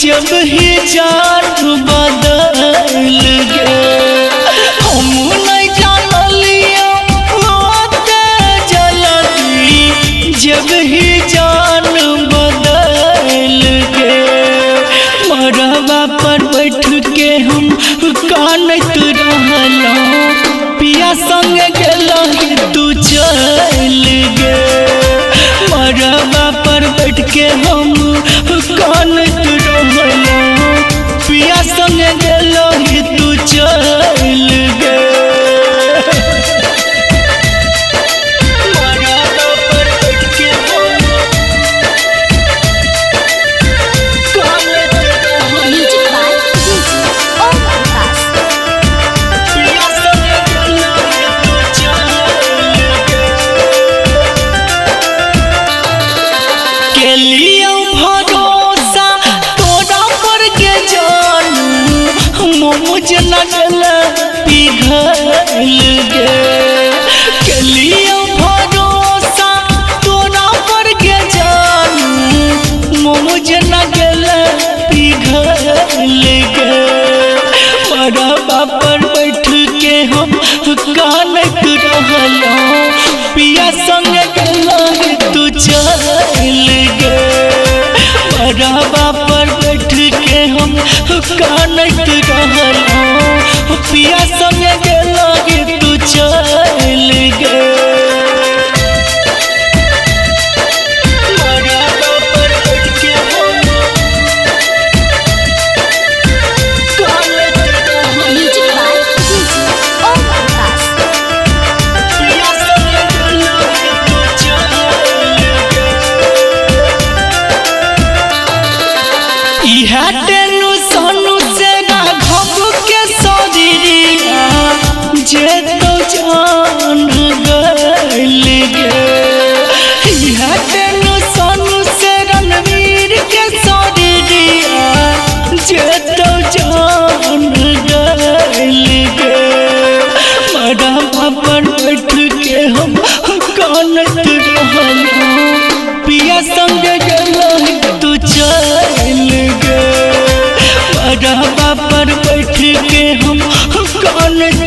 जब ही जान बदल गे। हम नहीं जानलियो ओते जल्दी जब ही जान बदल गे। मरवा पर बैठ के हम कानत रहलौं, पिया संग गेलही तू चल गे। मरवा पर बैठ के हम कानत रहलौं, पिया संग गेलही तू चल गे। मरवा पर बैठ के हम कानत रहलौं, Music by DJ Om Prakash. पिया संग गेलही तू चल गे। के लियो भरोसा तोरा पर के जानू, मोज लगल पिघल गे। के लियो भरोसा तोरा पर के जानू, मोज लगल पिघल गे। मरवा पर बैठ के हम कानत रहलौं, पिया संग गेलही तू चल गे। मरवा पर बैठ के हम कानत रहलौं, पिया संग गेलही तू चल गे। मरवा पर बैठ के हम कानत रहलौं, Music by DJ Om Prakash. पिया संग गेलही तू चल गे। इहा टेंशन से राघव के शरीरिया जे तो जान गइल गे। इहा टेंशन से रणवीर के शरीरिया जे तो जान गइल गे। मरवा पर बैठ के हम कानत रहलौं, पिया संग गेलही तू चल गे। मरवा पर बैठ के हम कानत